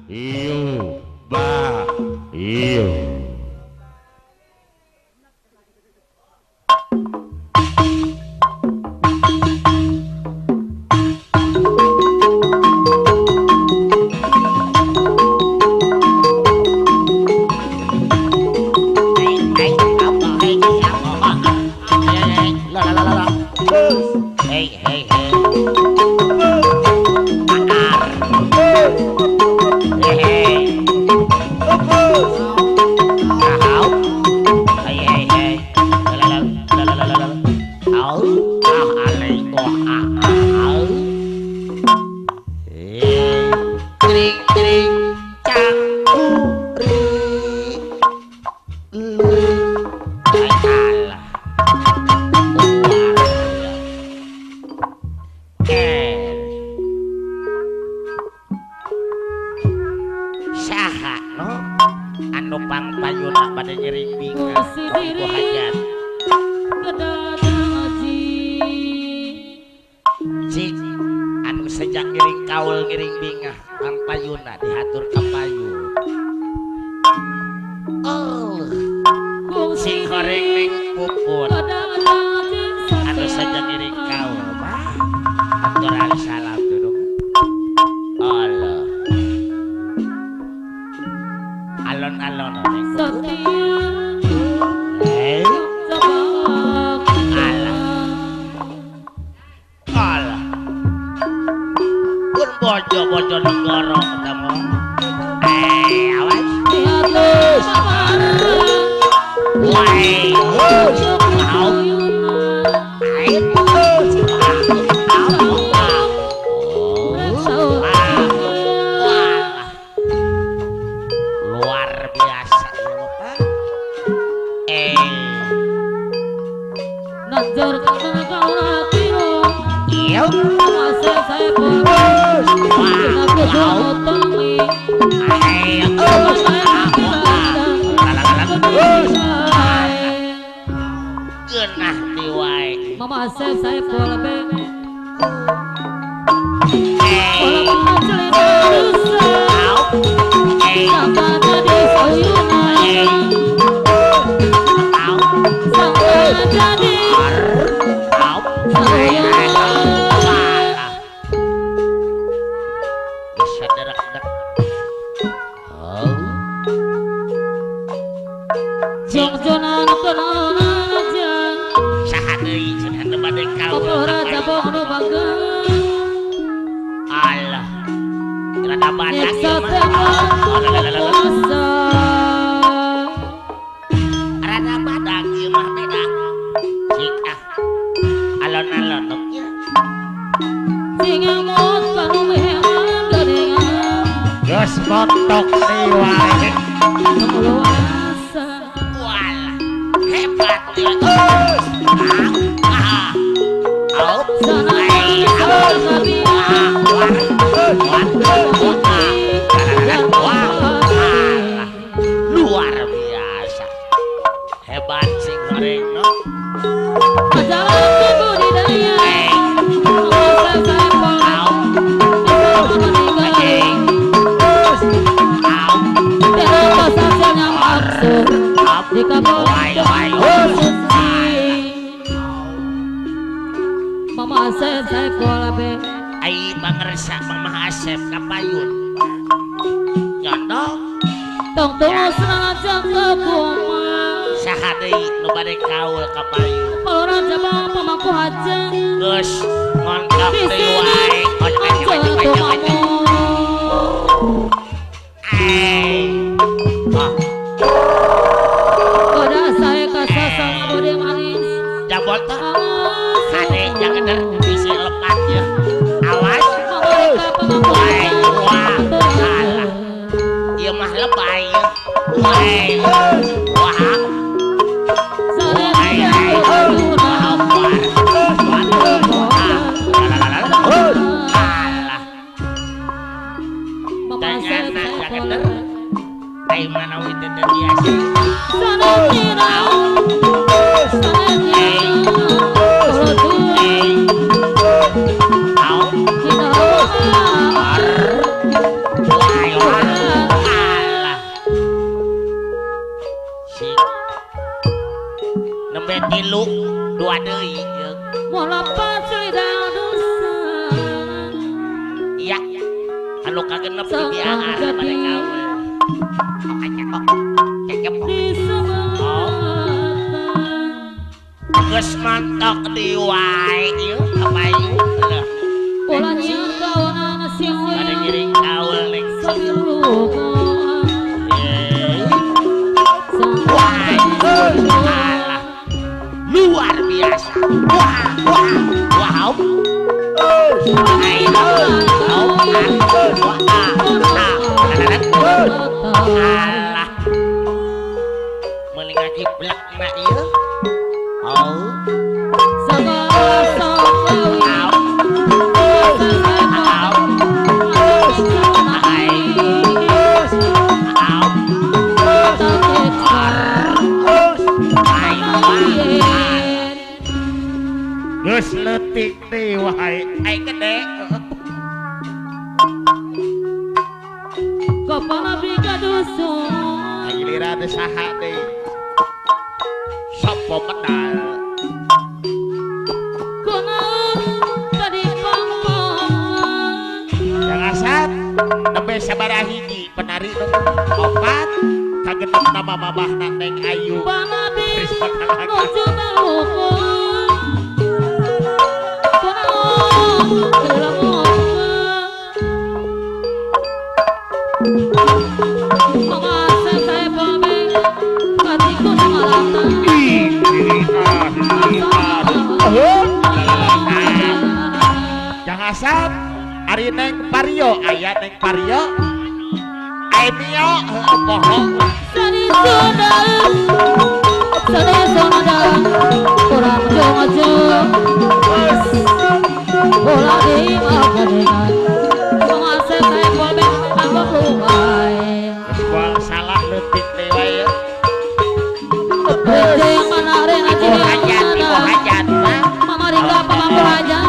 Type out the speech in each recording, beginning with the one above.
Iu ba iu. Why? Tilu dua deui iya anu kagenep di biaan pada gawe. Geus mantok di wae ieu kapayu leuh. Bade ngiring kaul ning wah, alah. Luar biasa. Wah, wah, wow. Alah. Meuli ngajiblek na ieu. Oh. Geus leutik deui wae ai gede. Kepala dusun. Giliran teh saha deui? Sopo medal? Kunaon tadi pangpong. Yang asat nembe sabaraha hiji penari nu opat kagenep nama mamahna Neng Ayu. Panabi nuju balukun. Jangan asap ari Neng Pario aya Neng Pario ai Mio heueuh poho sani soda kurang jojo bola di makadegan mama saya boleh aku luai salah leutik deui wae ibu hajat mama rika pamangku hajat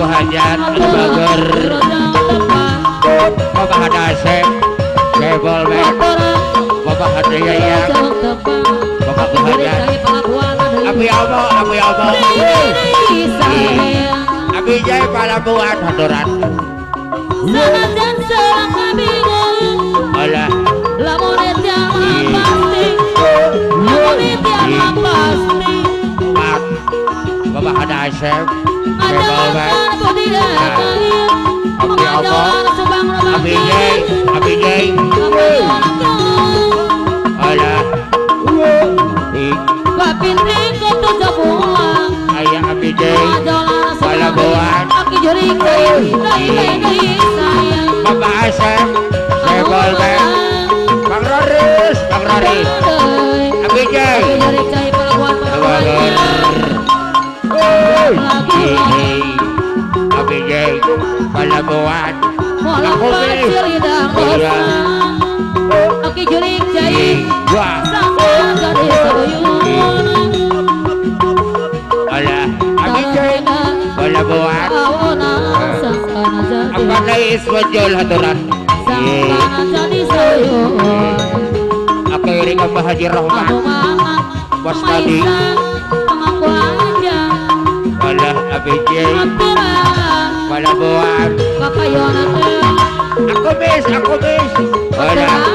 Hajat anu bager Bapak ada Asep Cebol Bek Bapak ada Yayang Bapak Hajat Abi Allah Abi Allah Abi Jai Palabuhan Haduran Alah Bapak ada Asep Cebol Bek Abi Allah Abi Jai Abi Jai Alah Ayah Abi Jai Palabuhan Bapak Asep Cebol Bek Bang Roris Bang Roris Abi Jai Abi Jai Palabuhan Aku Alah Abi Jai Palabuhan Apa nais wajol haturan Aku iring Mbah Haji Rohman Bos tadi Alah Abi Jai Palabuhan Aku bis Alah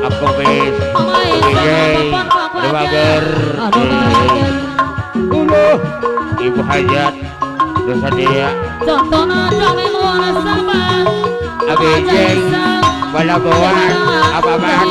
Aku bis Abi Jai Bager Ibu Hajat dosa dia Abi Jai Palabuhan Ababan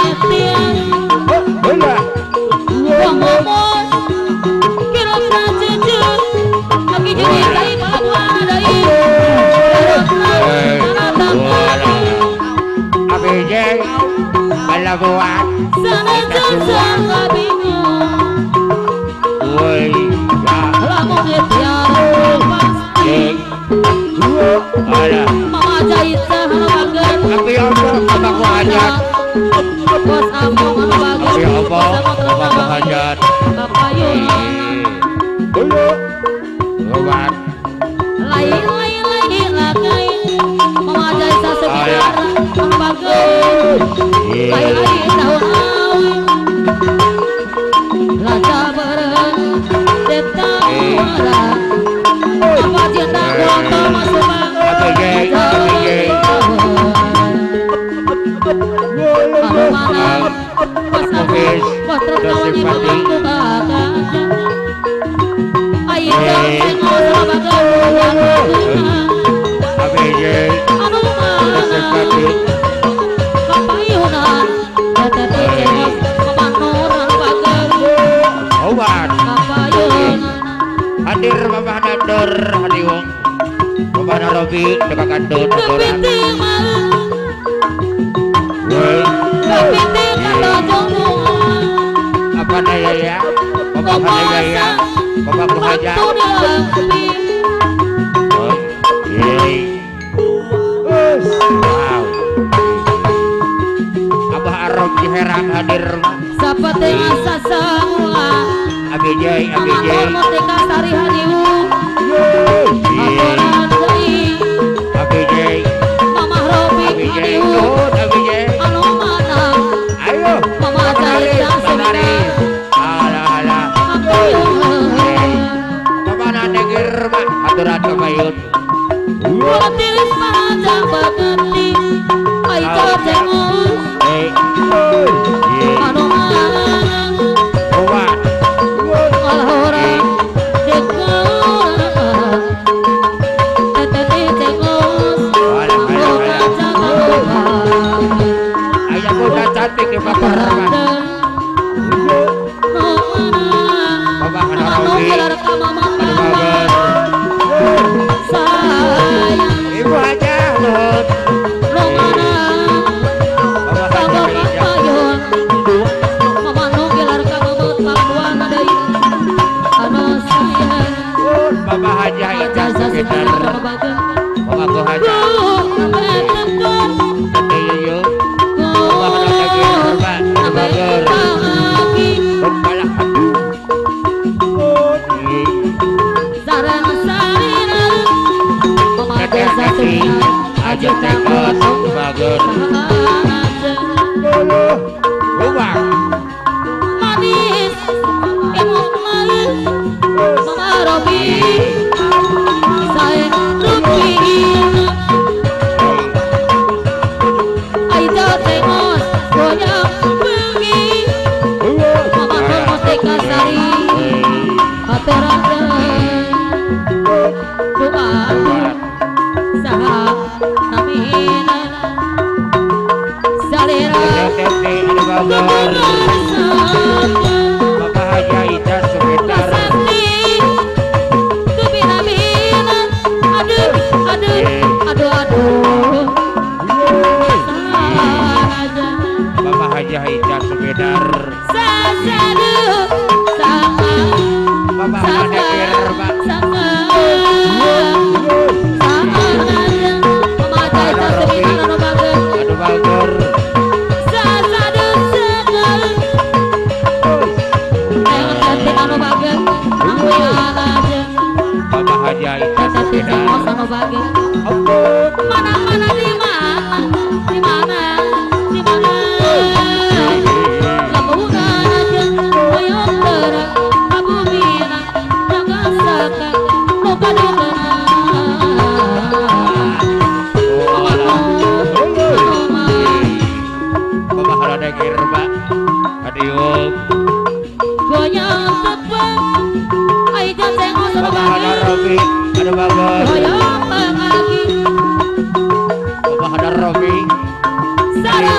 Sarang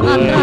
Majalaya.